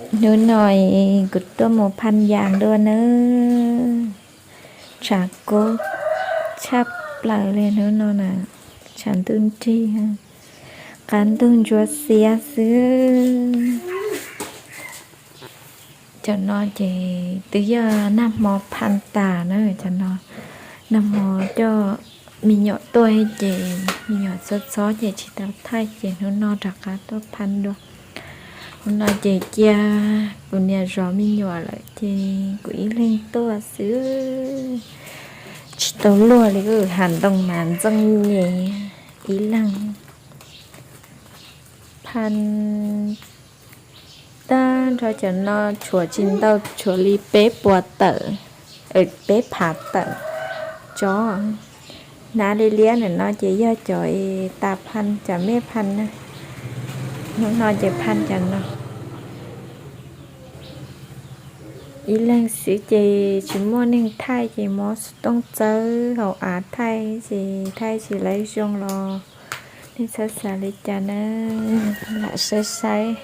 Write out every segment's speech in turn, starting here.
Hnub no kuv tuaj mus phaj yas dua nawb. Tshav kub tshaj plaws li hnub no na, tshav ntuj nrig, qab ntuj ntsuab xiab xwb. Cov no ces twb yog nag hmo phaj tas na, cov no nag hmo coj me nyuam tuaj ces me nyuam txhob txhob ces tsis tau thaij ces hnub no rov qab tuaj phaj dua. Hnub no ces cia kuv niam zov me nyuam lawm ces kuv ib leeg tuaj xwb. Tsis tau luag li, ha ntoo mas ntxeej nyem ib leeg. Phaj tag nrho cov no tshuav tsis ntau, tshuav li peb puas tawm, peb phav tawm tsob. Hnav li liab ntawm no ces yog cov tas phaj, cov me phaj na. Hnub no ces phaj cov no ib leeg xwb ces tsis muaj neeg thaij ces muab xov tooj txawb hauv av thaij ces thaij tsis laib zoo los nej txhob xav li cas na. Lam saib saib,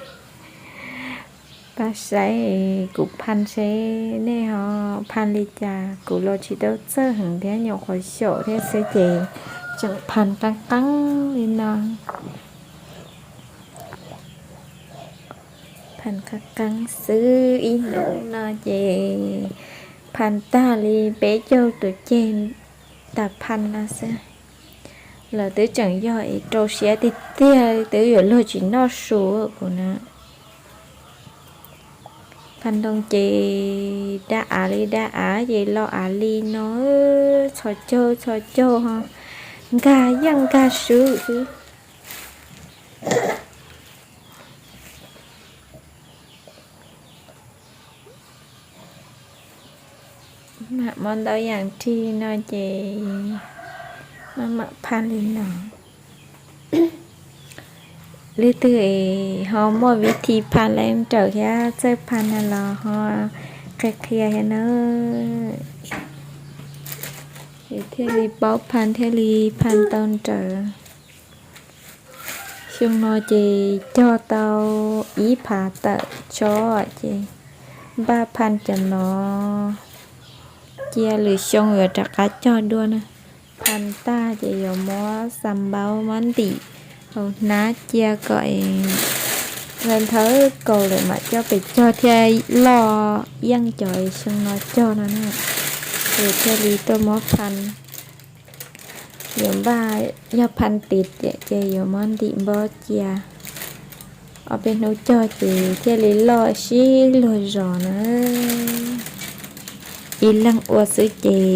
pab saib kuv phaj seb nej ho phaj li cas, kuv los tsis tau txawj heev thiab, nyuam qhuav xyaum thiab xwb ces tseem phaj qeeb qeeb li no. Phaj qeeb qeeb xwb, ib hnub no ces phaj tag li peb caug tus ceg tas phaj no xwb. Lawv twb tseem yog es rau siab tiag tiag, twb yuav luag tsis noj su kuv na. Phaj ntoo ces daj av li daj av ces lo av li no, txhos caug txhos caug ho nkag yeej nkag swb xwb. Mam muab ntau yam rig no ces maj mam phaj li no. Leej twg ho muaj vib thi phaj leej raws thiab txawj phaj no los ho qhia qhia thiab na. Es thiaj li paub phaj thiaj li phaj tau nrawm. Xyoo no ces cog tau ib phav tawm tsob ces npaj phaj cov no, cia lwm xyoo yuav rov qab cog dua na. Phaj tag ces yuav muab xa npaub muab ntim hauv hnab cia kom nthaw nthaw kaus lawm mam coj pes cog thiaj loj yeej cov xyoo no cog no na. Ces thiaj li tuaj muab phaj, yuav npaj, yog phaj tis ces yuav muab ntim npaub cia. Ob peb hnub cog ces thiaj li loj sib luag zos na. Ib leeg ua xwb ces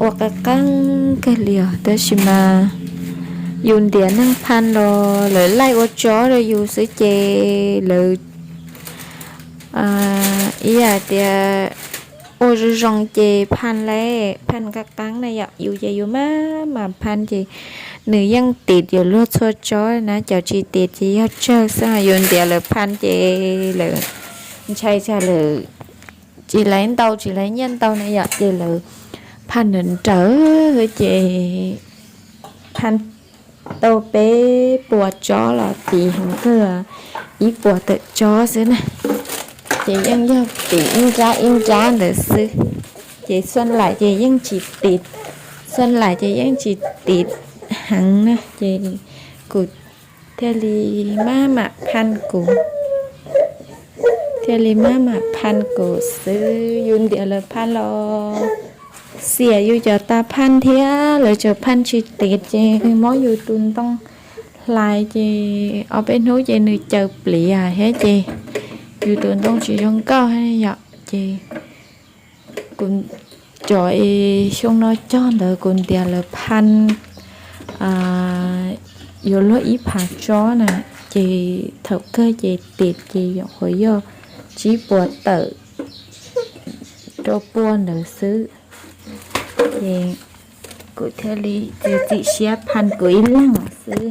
ua qeeb qeeb kawg li os, tab sis mas yus ntiav neeg phaj los lawv laij ua tsob rau yus xwb ces lawv ib yam tias ua zoo zoo ces phaj la, phaj qeeb qeeb na yom, yus ces yus maj mam phaj ces nws yeej tis yuav luag txhua tsob na, cov tsis tis ces yog tsawg xwb, yus ntiav lawv phaj ces lawv ntshai tsam lawv tsis laib ntau tsis laib nyiaj ntau na yom, ces lawv phaj nrawm nrawm ces phaj tau peb puas tsob los tis heev kawg, ib puas tawm tsob xwb na. Ces yeej yog tis ib nrab ib nrab ntawd xwb. Ces xuaj laim ces yeej tsis tis, xuaj laim ces yeej tsis tis heev na, ces kuv thiaj li maj mam phaj kuv, thiaj li maj mam phaj kuv xwb. Yus ntiav lawv phaj los xiam yus cov tas phaj thiab, lawv cov phaj tsis tis ces muab yus tus ntoo hlais ces ob peb hnub ces nws caws pliav thiab ces yus tus ntoo tsis zoo nkauj yom. Ces kuv cov xyoo no cog ntawd kuv ntiav lawv phaj yuav luag ib phav tsob na, ces thaum kawg ces tis ces nyuam qhuav yog tsib puas tawm rau pua ntawd xwb. Ces kuv thiaj li txiav txim siab phaj kuv ib leeg xwb.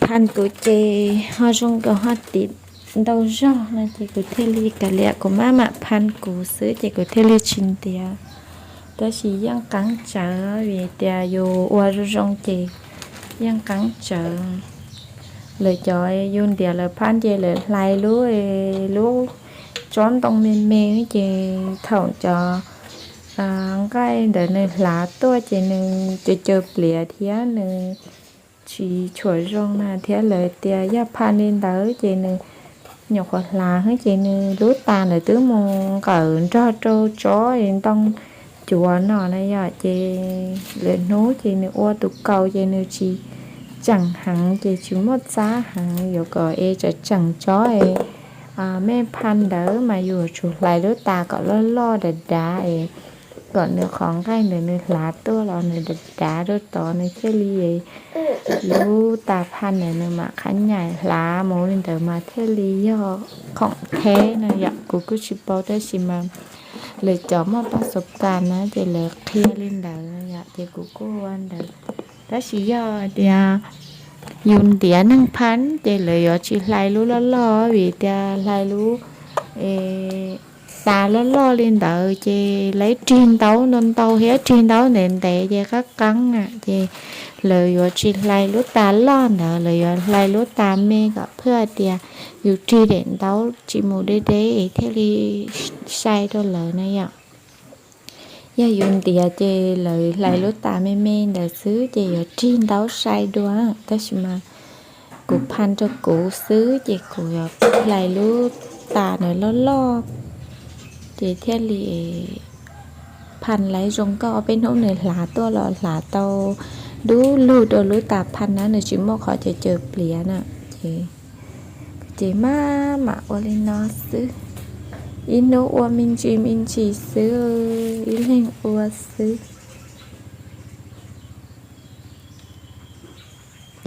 Phaj kuv ces ho zoo nkaus ho tis ntau zog no ces kuv thiaj li kav liam kuv maj mam phaj kuv xwb ces kuv thiaj li tsis ntiav. Tab sis yeej qeeb tsawv vim tias yus ua zoo zoo ces yeej qeeb tsawv. Lawv cov yus ntiav lawv phaj ces lawv hlais lub, lub tsob ntoo me me ces thaum cov nqaij ntawd nws hlav tuaj ces nws caws caws pliav thiab nws tsis tshua zoo na, thiab lawv tias yog phaj li ntawd ces nws nyuam qhuav hlav ces nws lub tas ntawd twb mus nqawm nrog rau tsob ntoo cuav no na yom, ces lawv hnub ces nws ua tus kaus ces nws tsis tseem heev ces tsis muaj txab heev. Yuav kom es tseem tseem tsob es mej phaj ntawd mas yus yuav tsum hlais lub tas kom loj loj dav dav es kom nws qhov nqaij ntawd nws hlav tuaj los nws dav dav rau tod nws thiaj li, lub tas phaj ntawd nws mam qhab nyaim hlav mus li ntawd mas thiaj li yog khoom theb no yom. Kuv kuj tsis paub tab sis mas lawv cov muaj paj xov kas na ces lawv qhia li ntawd yom, ces kuv kuj ua ntawd. Tab sis yog tias yus ntiav neeg phaj ces lawv yuav tsis hlais lub loj loj vim tias hlais lub tas loj loj li ntawd ces lawv rig ntaub ntau ntau thiab rig ntaub ntev ntev ces qab qeeb na, ces lawv yuav tsis hlais lub tas loj ntawd, lawv yuav hlais lub tas me kom phwj tias yus rig daim ntaub tsis mus deb deb es thiaj li sai rau lawv na yom. Yog yus ntiav ces lawv hlais lub tas me me ntawd xwb ces yuav rig ntaub sai dua, tab sis mas kuv phaj rau kuv xwb ces kuv yuav hlais lub tas ntawd loj loj ces thiaj li phaj laiv zoo nkauj. Ob peb hnub nws hlav tuaj los hlav tau dub lug rau lub tas phaj na, nws tsis muaj qhov caws caws pliav na. Ces, ces maj mam ua li no xwb, ib hnub ua me ntsis me ntsis xwb, ib leeg ua xwb.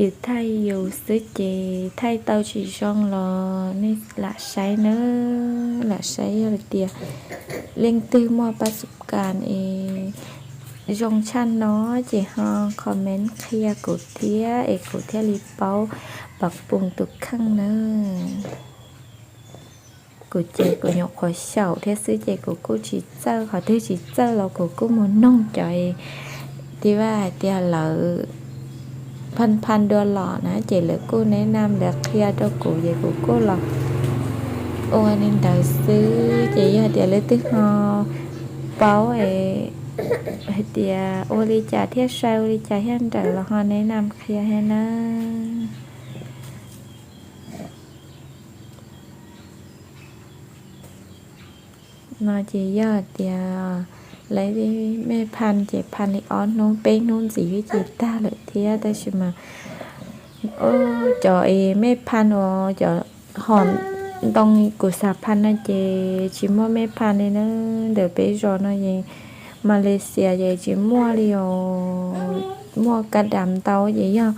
Yus thaij yus xwb ces thaij tau tsis zoo los nej lam saib nawb, lam saib. Yog tias leej twg muaj paj xov kas es zoo tshaj no ces ho comment qhia kuv thiab es kuv thiaj li paub pab pum tus kheej nawb. Kuv ces kuv nyuam qhuav xyaum thiab xwb ces kuv kuj tsis txawj, qhov twg tsis txawj los kuv kuj mus noog cov tij vaj hais tias lawv phaj phaj dua los na ces lawv kuj neb nam lawv qhia rau kuv ces kuv kuj los ua li ntawd xwb. Ces yog tias leej twg ho paub hais tias ua li cas thiaj sai, ua li cas thiaj nrawm los ho neb nam qhia thiab nawb. No ces yog tias lawv mej phaj ces phaj li ob hnub peb hnub ntxiv ces tag lawm thiab, tab sis mas cov es mej phaj uas cov hom ntoo kuv xav phaj no ces tsis muaj mej phaj li na. Ntawm peb zos no es Malaysia ces tsis muaj li os, muaj kab dam ntau ces yog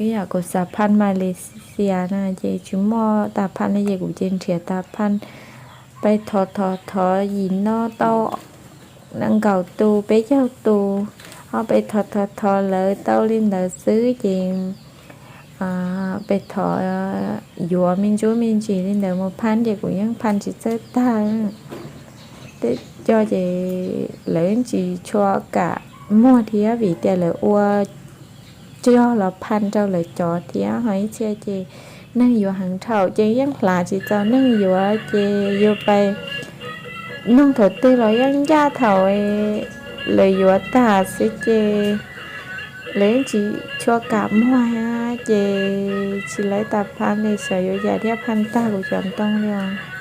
ib yam kuv xav phaj Malaysia na ces tsis muaj tas phaj li ces kuv ces nrhiav tas phaj pais thov thov thov yim no tau nees nkaum tus peb caug tus, ho pais thov thov thov lawv tau li ntawd xwb ces pais thov yuav me ntsuj me ntsis li ntawd mus phaj ces kuv yeej phaj tsis txawj tag. Tej co ces lawv tsis tshua kam muag thiab vim tias lawv ua cog los phaj rau lawv cov thiab, ho ib txhia ces neeg yuav heev dhau ces yeej hlav tsis txaus neeg yuav ces yus pais noog thaum twg los yeej ncaj thaum lawv yuav tag xwb ces lawv yeej tsis tshua kam muag thiab ces tsis lawv tas phaj li, xyov yuav yam thiaj phaj tag kuv cov ntoo li os.